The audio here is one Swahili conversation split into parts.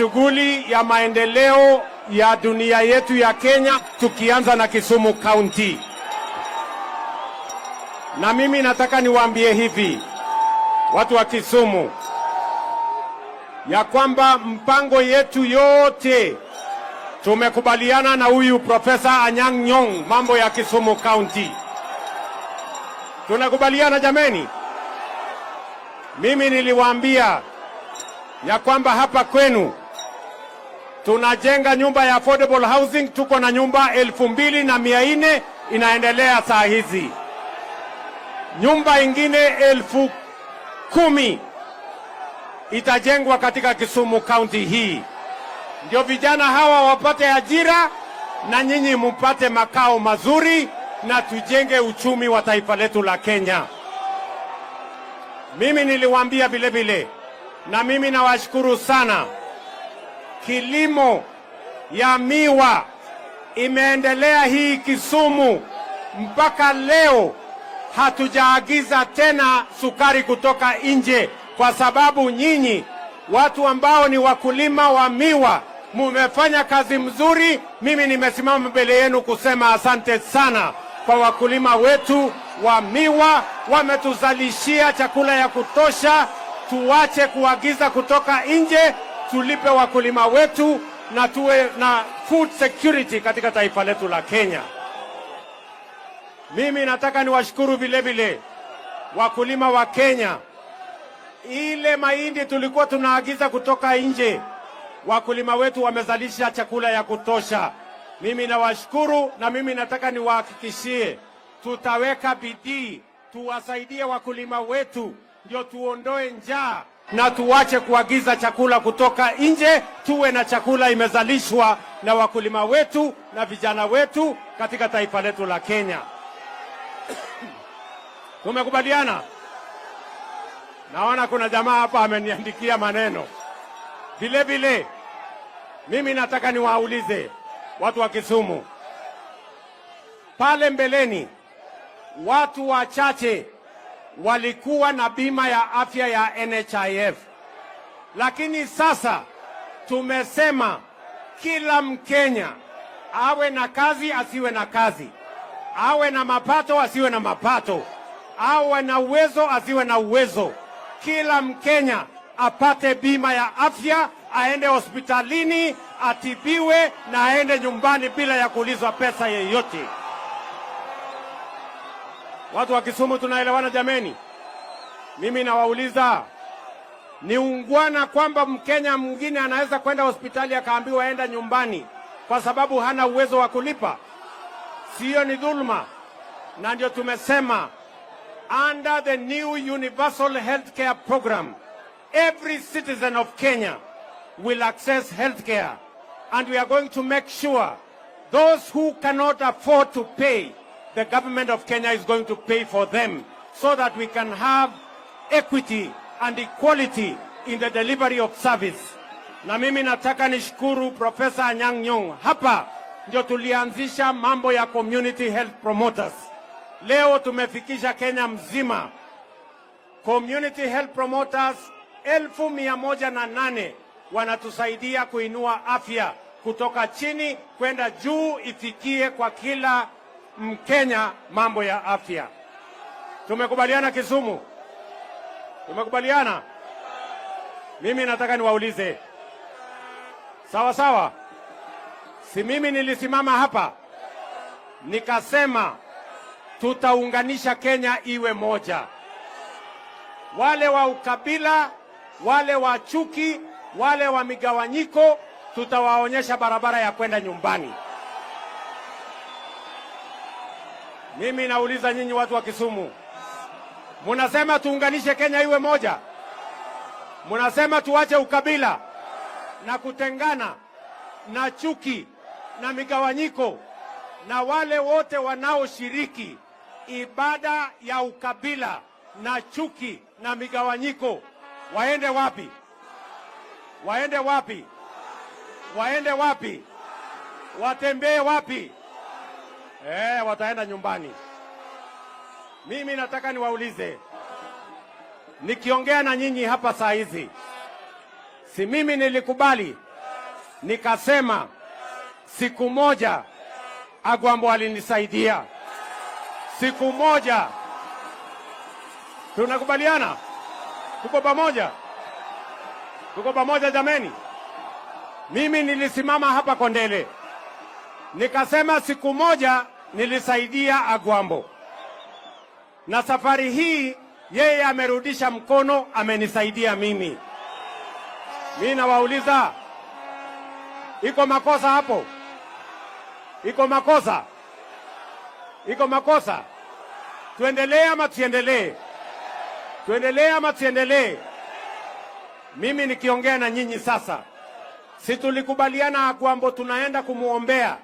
Shughuli ya maendeleo ya dunia yetu ya Kenya, tukianza na Kisumu County. Na mimi nataka niwaambie hivi watu wa Kisumu ya kwamba mpango yetu yote tumekubaliana na huyu Profesa Anyang' Nyong'o mambo ya Kisumu County. Tunakubaliana jameni? Mimi niliwaambia ya kwamba hapa kwenu tunajenga nyumba ya affordable housing, tuko na nyumba 2,400 inaendelea saa hizi, nyumba ingine 10,000 itajengwa katika Kisumu County hii, ndio vijana hawa wapate ajira na nyinyi mupate makao mazuri na tujenge uchumi wa taifa letu la Kenya. Mimi niliwaambia vile vile, na mimi nawashukuru sana, kilimo ya miwa imeendelea hii Kisumu mpaka leo hatujaagiza tena sukari kutoka nje, kwa sababu nyinyi watu ambao ni wakulima wa miwa mumefanya kazi mzuri. Mimi nimesimama mbele yenu kusema asante sana kwa wakulima wetu wa miwa, wametuzalishia chakula ya kutosha. Tuache kuagiza kutoka nje, tulipe wakulima wetu na tuwe na food security katika taifa letu la Kenya. Mimi nataka niwashukuru vile vile wakulima wa Kenya. Ile mahindi tulikuwa tunaagiza kutoka nje, wakulima wetu wamezalisha chakula ya kutosha. Mimi nawashukuru na mimi nataka niwahakikishie tutaweka bidii tuwasaidie wakulima wetu, ndio tuondoe njaa na tuache kuagiza chakula kutoka nje, tuwe na chakula imezalishwa na wakulima wetu na vijana wetu katika taifa letu la Kenya. Tumekubaliana? Naona kuna jamaa hapa ameniandikia maneno. Vile vile mimi nataka niwaulize watu wa Kisumu, pale mbeleni watu wachache walikuwa na bima ya afya ya NHIF, lakini sasa tumesema kila Mkenya awe na kazi asiwe na kazi, awe na mapato asiwe na mapato, awe na uwezo asiwe na uwezo, kila Mkenya apate bima ya afya, aende hospitalini atibiwe na aende nyumbani bila ya kuulizwa pesa yeyote. Watu wa Kisumu tunaelewana jameni? Mimi nawauliza, ni ungwana kwamba Mkenya mwingine anaweza kwenda hospitali akaambiwa enda nyumbani kwa sababu hana uwezo wa kulipa? Siyo ni dhulma? Na ndio tumesema under the new universal healthcare program, every citizen of Kenya will access healthcare, and we are going to make sure those who cannot afford to pay, the government of Kenya is going to pay for them so that we can have equity and equality in the delivery of service. Na mimi nataka nishukuru Profesa Anyang' Nyong'o. Hapa ndio tulianzisha mambo ya community health promoters. Leo tumefikisha Kenya mzima community health promoters 108,000 wanatusaidia kuinua afya kutoka chini kwenda juu, ifikie kwa kila Mkenya mambo ya afya. Tumekubaliana Kisumu? Tumekubaliana? Mimi nataka niwaulize, sawa sawa? Si mimi nilisimama hapa nikasema tutaunganisha Kenya iwe moja. Wale wa ukabila, wale wa chuki, wale wa migawanyiko, tutawaonyesha barabara ya kwenda nyumbani. Mimi nauliza nyinyi watu wa Kisumu, munasema tuunganishe Kenya iwe moja? Munasema tuache ukabila na kutengana na chuki na migawanyiko, na wale wote wanaoshiriki ibada ya ukabila na chuki na migawanyiko waende wapi? Waende wapi? Waende wapi? Watembee wapi? Wataenda nyumbani. Mimi nataka niwaulize, nikiongea na nyinyi hapa saa hizi, si mimi nilikubali Nikasema siku moja Agwambo alinisaidia, siku moja. Tunakubaliana? Tuko pamoja? Tuko pamoja jameni? Mimi nilisimama hapa Kondele nikasema siku moja nilisaidia Agwambo, na safari hii yeye amerudisha mkono, amenisaidia mimi. Mimi nawauliza, iko makosa hapo? Iko makosa? Iko makosa? Tuendelee ama tusiendelee? Tuendelee ama tusiendelee? Mimi nikiongea na nyinyi sasa, si tulikubaliana Agwambo tunaenda kumwombea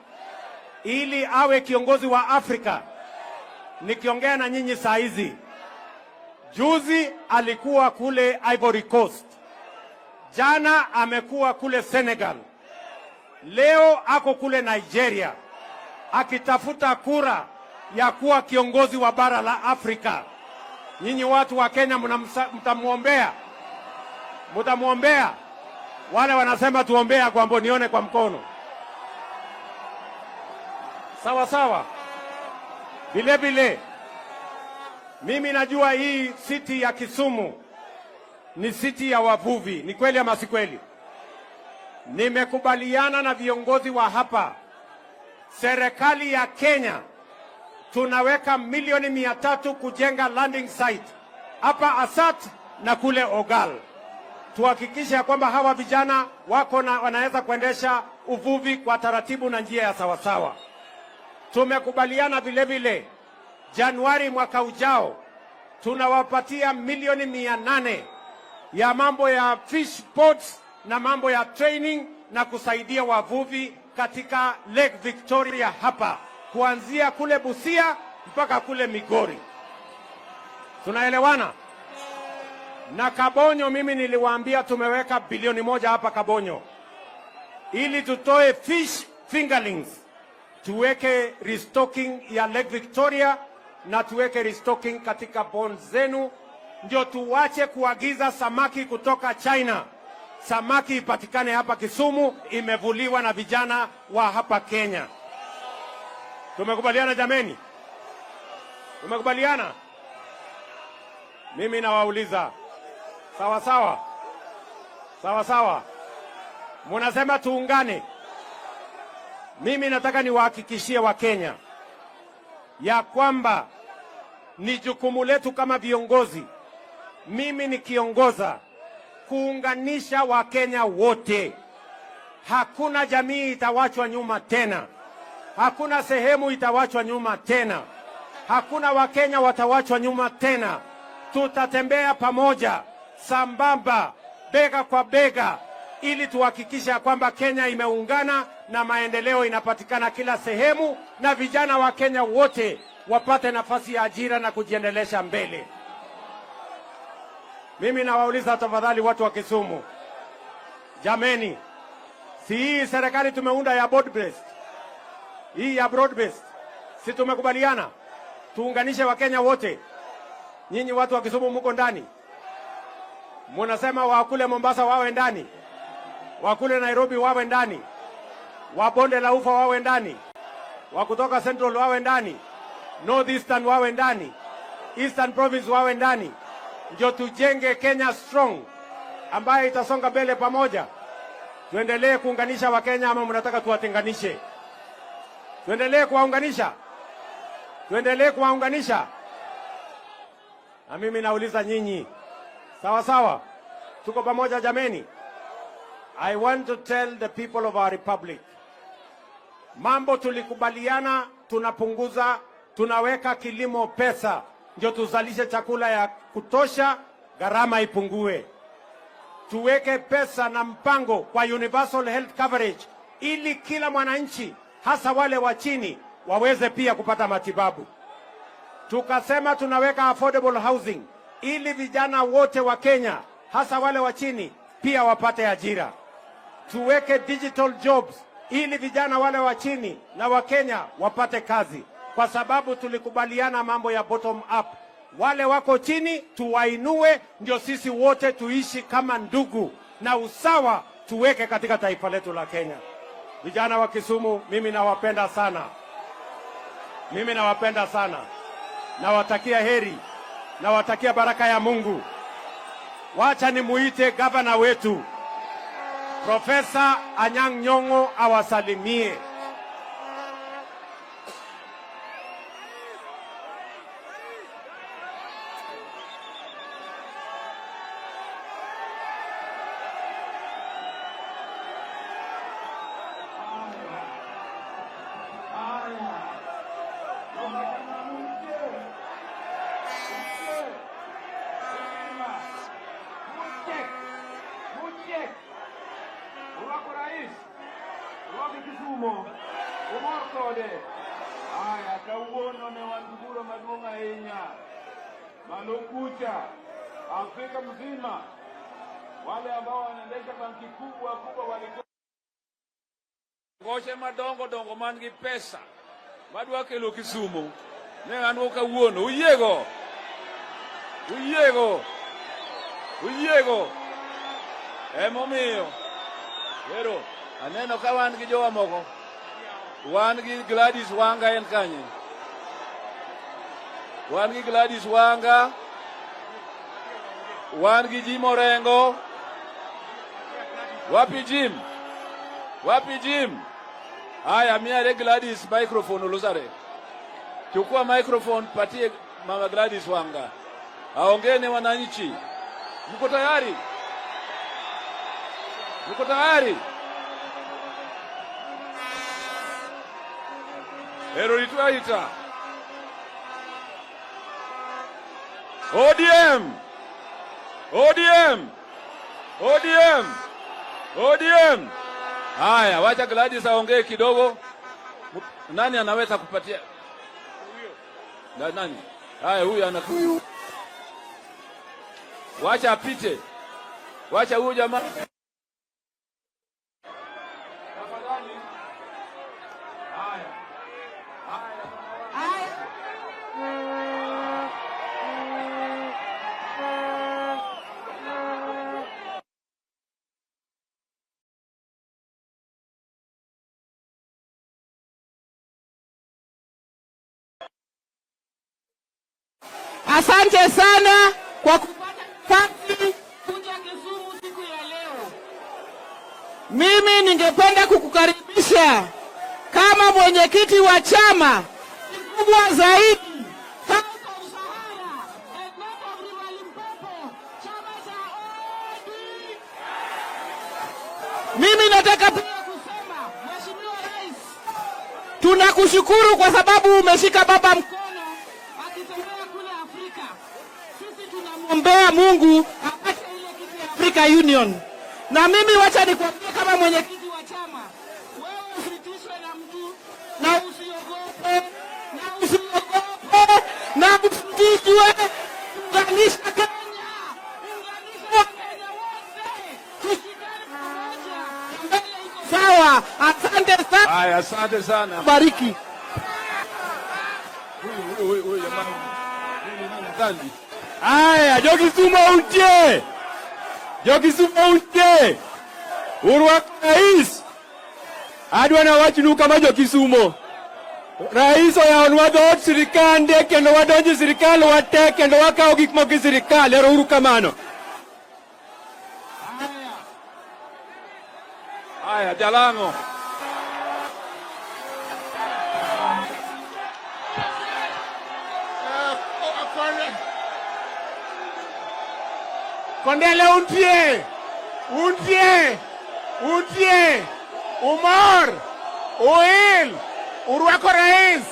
ili awe kiongozi wa Afrika? Nikiongea na nyinyi saa hizi, juzi alikuwa kule Ivory Coast, jana amekuwa kule Senegal, leo ako kule Nigeria akitafuta kura ya kuwa kiongozi wa bara la Afrika. Nyinyi watu wa Kenya mtamwombea, mtamwombea. Wale wanasema tuombea Agwambo, nione kwa mkono. Sawa sawa. Vile vile mimi najua hii city ya Kisumu ni city ya wavuvi, ni kweli ama si kweli? Nimekubaliana na viongozi wa hapa, serikali ya Kenya tunaweka milioni 300 kujenga landing site hapa Asat na kule Ogal, tuhakikishe ya kwamba hawa vijana wako na wanaweza kuendesha uvuvi kwa taratibu na njia ya sawasawa. Tumekubaliana vile vile Januari mwaka ujao tunawapatia milioni 800 ya mambo ya fish ports na mambo ya training na kusaidia wavuvi katika Lake Victoria hapa kuanzia kule Busia mpaka kule Migori. Tunaelewana? Na Kabonyo, mimi niliwaambia tumeweka bilioni 1 hapa Kabonyo ili tutoe fish fingerlings, tuweke restocking ya Lake Victoria na tuweke restocking katika ponds zenu, ndio tuwache kuagiza samaki kutoka China. Samaki ipatikane hapa Kisumu, imevuliwa na vijana wa hapa Kenya. Tumekubaliana jameni? Tumekubaliana? Mimi nawauliza, sawa sawa, sawa sawa, munasema tuungane. Mimi nataka niwahakikishie Wakenya ya kwamba ni jukumu letu kama viongozi, mimi nikiongoza, kuunganisha Wakenya wote. Hakuna jamii itawachwa nyuma tena, hakuna sehemu itawachwa nyuma tena, hakuna Wakenya watawachwa nyuma tena. Tutatembea pamoja sambamba, bega kwa bega, ili tuhakikishe ya kwamba Kenya imeungana na maendeleo inapatikana kila sehemu, na vijana wa Kenya wote wapate nafasi ya ajira na kujiendelesha mbele. Mimi nawauliza tafadhali, watu wa Kisumu, jameni, si hii serikali tumeunda ya broad based, hii ya broad based, si tumekubaliana tuunganishe Wakenya wote? Nyinyi watu wa Kisumu muko ndani, munasema wakule Mombasa wawe ndani, wakule Nairobi wawe ndani, wa bonde la ufa wawe ndani, wa kutoka Central wawe ndani, North Eastern wawe ndani, Eastern Province wawe ndani, ndio tujenge Kenya strong ambayo itasonga mbele pamoja. Tuendelee kuunganisha Wakenya ama mnataka tuwatenganishe? Tuendelee kuwaunganisha, tuendelee kuwaunganisha. Na mimi nauliza nyinyi, sawa sawa, tuko pamoja jameni? I want to tell the people of our republic, mambo tulikubaliana, tunapunguza, tunaweka kilimo pesa ndio tuzalishe chakula ya kutosha, gharama ipungue. Tuweke pesa na mpango kwa universal health coverage ili kila mwananchi, hasa wale wa chini, waweze pia kupata matibabu. Tukasema tunaweka affordable housing ili vijana wote wa Kenya, hasa wale wa chini, pia wapate ajira. Tuweke digital jobs ili vijana wale wa chini na wa Kenya wapate kazi, kwa sababu tulikubaliana mambo ya bottom up. Wale wako chini tuwainue, ndio sisi wote tuishi kama ndugu na usawa. tuweke katika taifa letu la Kenya. Vijana wa Kisumu, mimi nawapenda sana, mimi nawapenda sana, nawatakia heri, nawatakia baraka ya Mungu. Wacha nimuite gavana wetu Profesa Anyang' Nyong'o awasalimie. Urwako rais, urwako Kisumo, umor kode. Haya, kawuono ne wan gi bura maduong' ahinya malo kucha, Afrika mzima, wale ambao wanaendesha banki kubwa kubwa walikuwa goche madongo dongo man gi pesa madwa kelo Kisumu ne an go kawuono. Uyiego, uyiego, uyiego. Emomiyo ero aneno ka wan gi jowa moko, wan gi Gladys Wanga. En kanye? Wan gi Gladys Wanga, wan gi Jim Orengo. Wapi Jim? Wapi Jim? Haya, miare Gladys microphone olosare. Chukua microphone, patie Mama Gladys Wanga aongee ne wananchi. Mko tayari? Mko tayari? Ero itwaita ODM, ODM, ODM, ODM. Haya, wacha Gladys aongee kidogo. Nani anaweza kupatia? Na nani? Haya, huyu anakuyu. Wacha apite. Wacha huyu jamaa. Tafadhali. Haya. Haya. Asante sana kwa kupata nafasi kuja Kisumu siku ya leo. Mimi ningependa kukukaribisha kama mwenyekiti wa chama kikubwa zaidi South of Sahara and North of River Limpopo, chama cha ODM. Mimi nataka pia kusema, Mheshimiwa Rais, tunakushukuru kwa sababu umeshika baba mkono akitembea kule Afrika. Sisi tunamwombea Mungu apate ile kiti ya Africa Union. Na mimi wacha nikwambie kama mwenyekiti wa chama, wewe usitishwe na mtu na usiogope, na usiogope na usitishwe. Unganisha Kenya, unganisha Wakenya wote, tushikane pamoja, mbele iko sawa. Asante sana, Haya, asante sana. Bariki. Huyu huyu huyu jamaa. Huyu ni nani? Thandi. Aya, Jokisumo untie! Jokisumo untie! Urwako rais! Adwa nawachnu kama Jokisumo. Rais oyawonwa dhoot sirikande kendo wadonjo e sirikal wate kendo wakawo gik moko e sirikal. Ero uru kamano. Haya, Jalango. Kondele untie, untie, untie, umor, oil, urwako rais,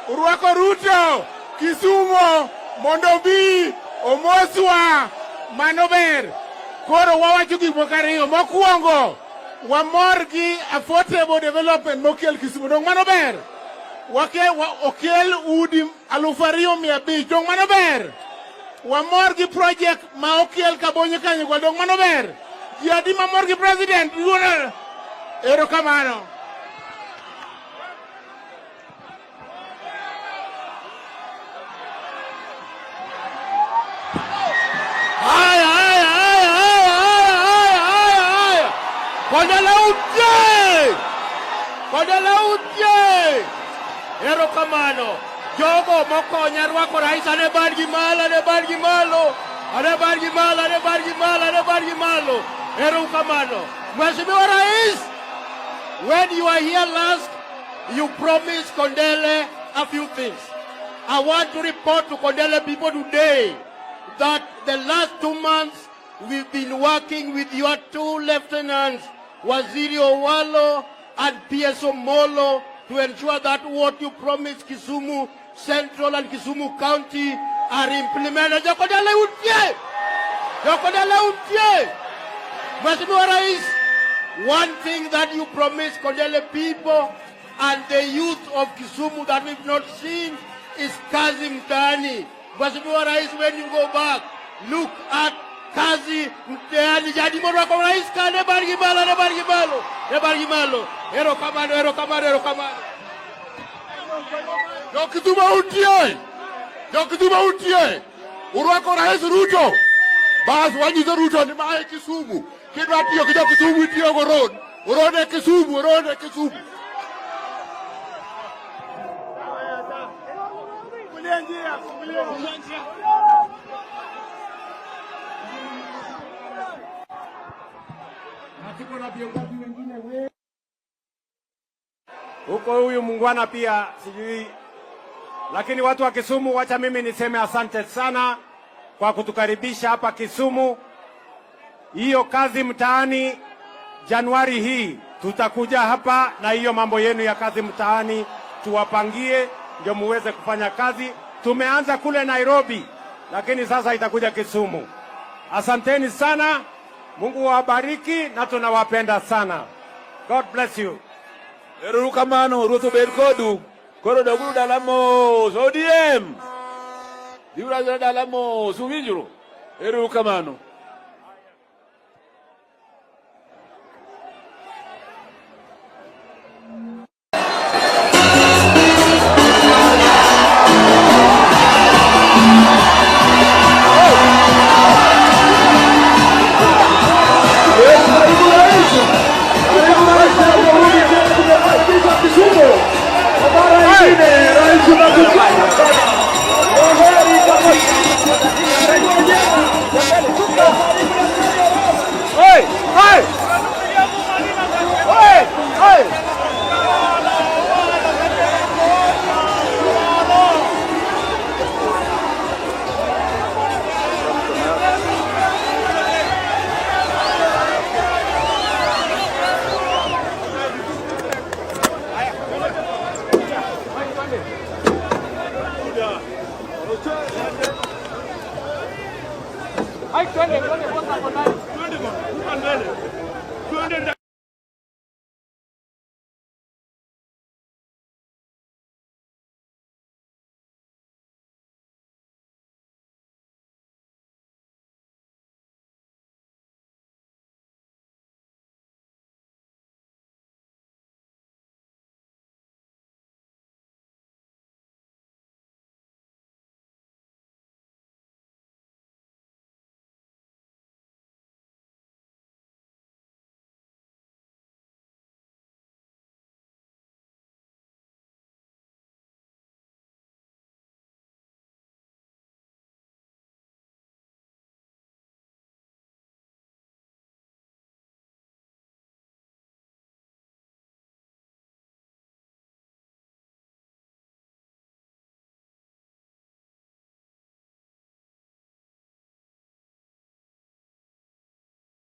urwako Ruto, Kisumo, mondo obi, omoswa, mano ber. Koro wawacho gik moko ariyo. Mokwongo, wamor gi affordable development mokel Kisumu. Dong mano ber. Okel udi 2,500. Dong mano ber. Wamor gi project ma okel Kabonyo Kanyagwal. Dong mano ber. Ji adi mamor gi president? Erokamano. Haya, haya, haya, haya, haya, haya, haya, haya. Untie! Kondele untie! Erokamano. Jogo mokonya rwako rais ane bargi malo, ane bargi malo. Ane bargi malo, ane bargi malo, ane bargi malo. Erokamano. Mheshimiwa Rais, when you are here last, you promised Kondele a few things. I want to report to Kondele people today that the last 2 months we've been working with your two lieutenants, Waziri Owalo and PS Omolo, to ensure that what you promised Kisumu Central and Kisumu County are implemented. Jokondele untie! Jokondele untie! Mheshimiwa Rais, one thing that you promised Kondele people and the youth of Kisumu that we've not seen is Kazi Mtaani. Mheshimiwa Rais, when you go back, look at Kazi Mtaani. Jadi morwako Rais ka ne bargi malo, ne bargi malo, ne bargi malo. Erokamano, erokamano, erokamano. Jokisumo untie! Jokisumo untie! Urwako Rais Ruto! Bas wanyiso Ruto ni mae Kisumu. Kidwa tiyo gi jo-Kisumu itiyo go Oron. Oron e Kisumu, Oron e Kisumu. Fungulie njia, fungulie njia. Na tuko na viongozi wengine wengi huko, huyu muungwana pia sijui, lakini watu wa Kisumu, wacha mimi niseme asante sana kwa kutukaribisha hapa Kisumu. Hiyo kazi mtaani, Januari hii tutakuja hapa na hiyo mambo yenu ya kazi mtaani tuwapangie, ndio muweze kufanya kazi. Tumeanza kule Nairobi, lakini sasa itakuja Kisumu. Asanteni sana, Mungu awabariki na tunawapenda sana. God bless you. Erokamano, ruoth obed kodu. Koro doguru dala mos. ODM. Dhiuru adhiya dala mos. Uwinjuru. Erokamano.